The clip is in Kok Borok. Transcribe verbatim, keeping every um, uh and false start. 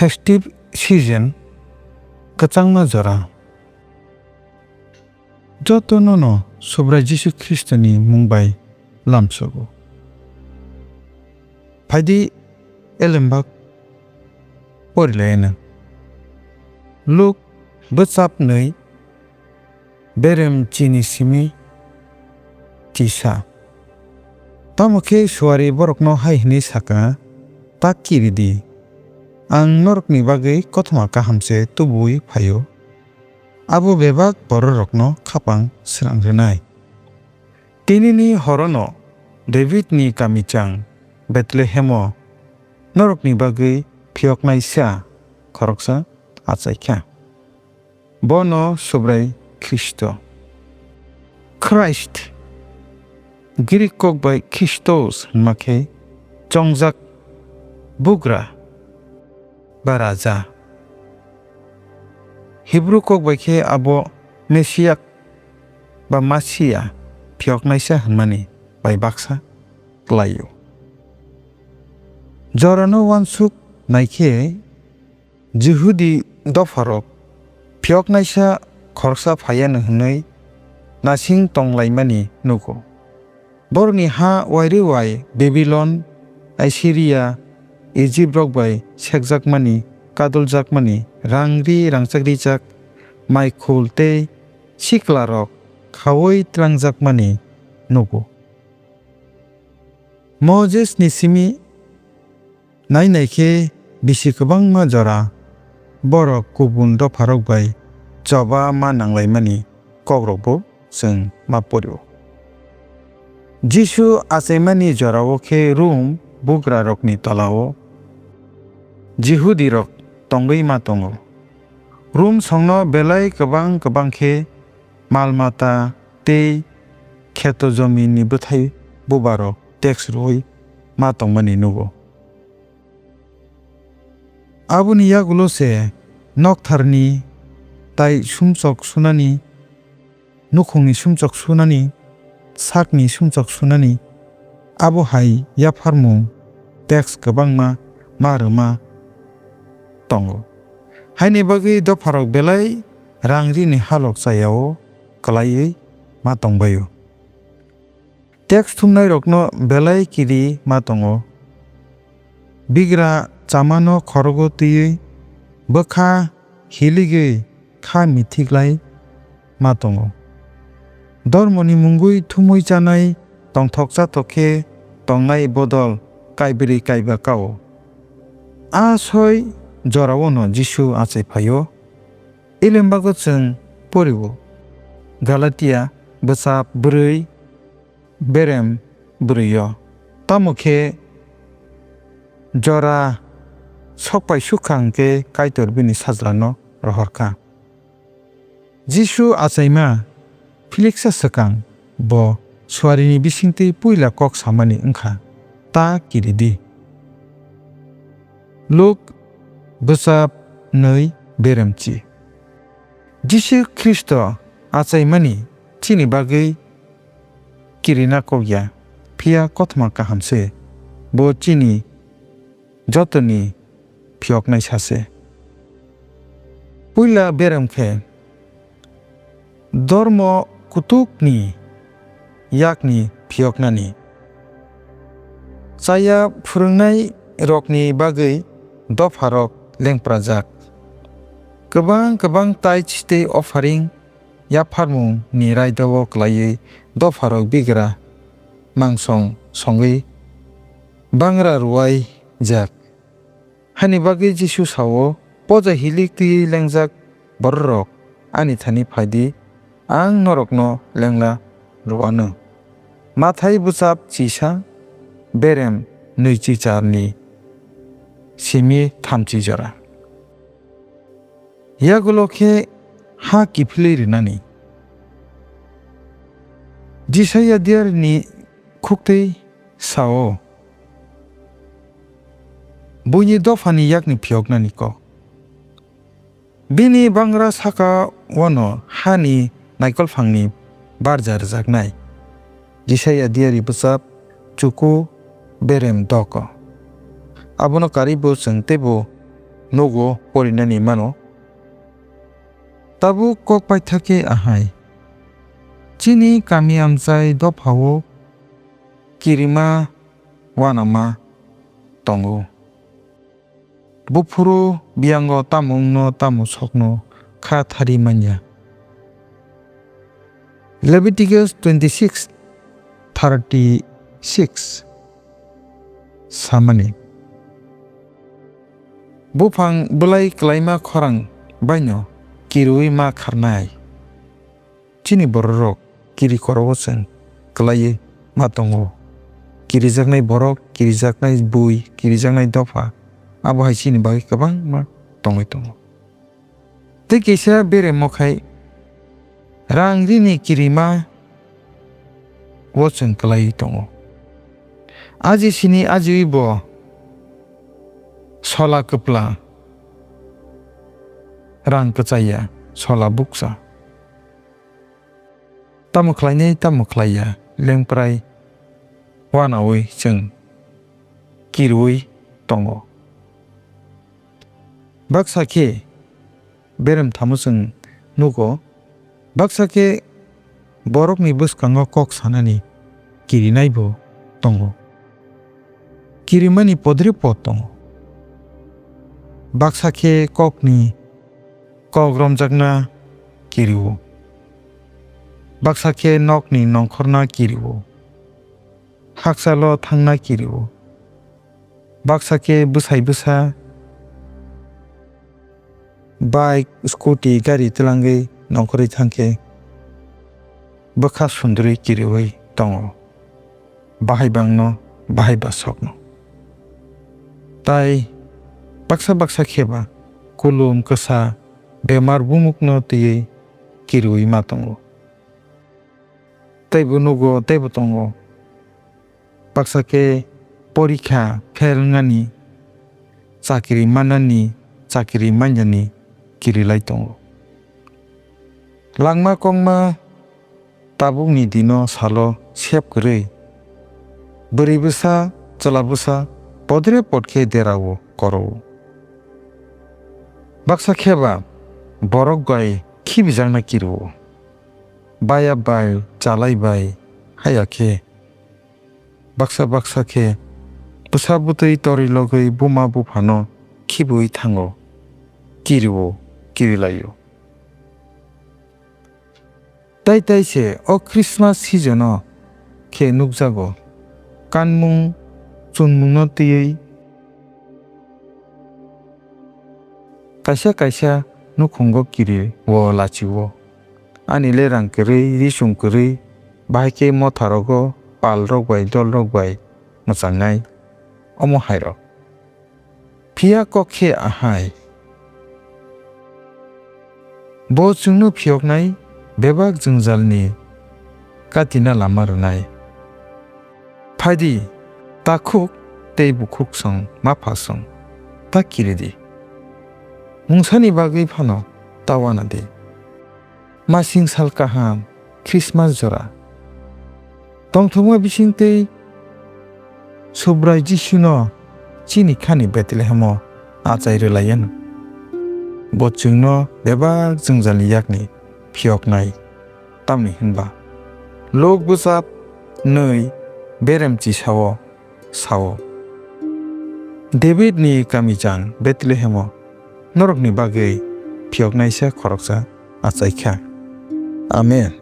Festive season, kwchangma jora. Jotono no Subrai Jisu Khristoni mung bai lamsogo. Phaidi elembak porilaino. Luk bwchap nwi berem chini simi tisa. Tamo khe suari borokno hai hwnwi saka, "Tak kiri di, ang norokni bagwi kothoma kaham se tubuwi phaio, abo bebak bororokno khapang srang rwnai." Tinini horono Davidni kamichang Bethlehemo norokni bagwi phiyoknaisa khoroksa achaikha. Bono Subrai Khristo. Christ, Greek kok bai Christos hwnma khe chongjak bugra ba raja. Hebrew kok bai khe abo Mesiak ba Masia, phiyoknaisa hwnmani bai baksa klai-o. Jorano uansuk nai khe Jihudi dopharok phiyoknaisa khoroksa phaiya hwnwi nasing tonglaimani nugo. Borokni ha uairwi uai Babilon, Asiria, Ijiprok bai sekjakmani, kaduljakmani, rang ri rangchak rijak, mai khul tei siklarok khaui tlangjakmani nugo. Mosesni simi nai nai khe bisi kwbangma jora borok kubun dopharok bai choba ma nanglaimani kokrokbo chwng ma porio. Jisu achaimani jorao khe Rum bugrarokni tolao Jihudirok tongwi ma tongo. Rum songno belai kwbang kwbang khe mal mata tei kheto jomini bwthai bubarok teks rwui ma tongmani nugo. Aboni yagulo se noktharni tai sumsok sunani, nukhungni sumsok sunani, sakni sumsok sunani, abo hai yapharmung teks kwbangma ma rwma tongo. Haini bagwi dopharok belai rang rini halok chayao kwlaiwi ma tongbaio. Teks thumnairokno belai kiri ma tongo. Bigra chamano khorogo twiwi bwkha hiligwi kha mithiklai ma tongo. Dormoni mungwi thumwi chanai tongthok chathok khe tongnai bodol kaibrwi kaiba kao. A soi jorao'-no Jisu achai phaio. Elembago chwng porio, Galatia bwchap bwrwi berem bwrwi-o. Tamo khe jora sokpai sukha hwnkhe Kaitor bini sajlano rohor kha. Jisu achaima philiksa swkang bo suarini bisingtwi puila kok samani wngkha, ta kiri di. Luk bwchap nwi beremchi. Jisu Khristo achaimani chini bagwi kirina kok ya, phiya kothoma kaham se. Bo chini jotoni phiyoknai sa se. Puila berem khe dormo kutukni yakni phiyoknani. Chaya phwrwngnairokni bagwi dopharok lengprajak. Kwbang kwbang tai chitwi offering yapharmungni raida-o klaiwi dopharok bigra mangsong songwi bangra rwuaijak. Hani bagwi Jisu sao, "Poja hilik twiwi lengjak bororok ani thani phai di, ang norokno lengla rw anw." Mathai bwchap chisa, berem nwichi charni simi thamchi jora. Yagulo khe ha kiphilwi rwnani. Jisaiya diarini khuktwi sao, buini dophani yakni phiyoknani kok. Bini bangra saka-o'-no hani naikolphangni barja rwjaknai. Jisaiya diari bwchap chuku berem doko. Abono karwibo chwng teibo nugo porinani mano. Tabuk kok paithak khe ahai. Chini kami amchai dophao kirima uanama tongo. Buphuru biyango tamo wngno tamo sokno kha thari manya. Leviticus twenty-six thirty-six samani. Buphang bwlai kwlaima khorang baino kiriui ma kharnai. Chini bororok kiri korogo chwng kwlaiwi ma tongo. Kirijaknai borok, kirijaknai bui, kirijaknai dopha, abo hai chini bagwi kwbangma tongwi tongo. Tei kisa beremo khai rang rini kirima o chwng kwlaiwi tongo. Aji sini ajiwi bo sola kwpla rang kwchaiya, sola bukcha. Tamo khlainai tamo khlaiya, lengprai uanaui chwng kiriui tongo. Baksa khe berem thamo chwng nugo, baksa khe borokni bwskango kok sanani kirinaibo tongo. Kirimani podre pod tongo. Baksa khe kokni kok romjakna kirio. Baksa khe nokni nongkhorna kirio. Hakchalo thangna kirio. Baksa khe bwsai bwsa bike, scooty, gari twlangwi nongkhorwi thangkhe bwkha sundrwi kiriui tongo, bahai bangno, bahai basokno. Tai baksa baksa kheba kulum kwsa bemar bumukno twiwi kiriui ma tongo. Teibo nugo, teibo tongo. Baksa khe porikha fail wngnani, chakiri mannani, chakiri manyani kirilai tongo. Langma kongma tabukni dino salo sep kwrwi, bwrwi bwsa, chwla bwsa podre pod khe derao, korao. Baksa kheba borok bai khibijakna kirio. Baya bai, chalai bai, haya khe baksa baksa khe bwsa bwtwi torwi logwi buma buphano khibiui thango, kirio, kirilaio. Tai tai se o Christmas season-o khe nukjago, kanmung chunmungno twiwi kaisa kaisa nukhungo kirio lachio. Ani le rang kwrwi, ri chum kwrwi, bahai khe motha rogo pal rok bai, dol rok bai mwchangnai, omo hai rok. Phiya kok khe ahai. Bo chwngno phiyoknai, bebak jwngjalni katina lama rwnai. Phaidi, takhuk tei bukhuksong maphasong ta kiridi. Mungsani bagwi phano ta uanadi. Masing sal kaham, Christmas jora. Tongthokma bisingtwi Subrai Jisuno chini khani Bethlehemo achai rwlaiya. Bo chwngno bebak jwngjalni yakni phiyoknai. Tamni hwnba Luk bwchap nwi beremchi sao, sao, Davidni kami jang Bethlehemo norokni bagwi phiyoknaisa khoroksa achaikha. Amen.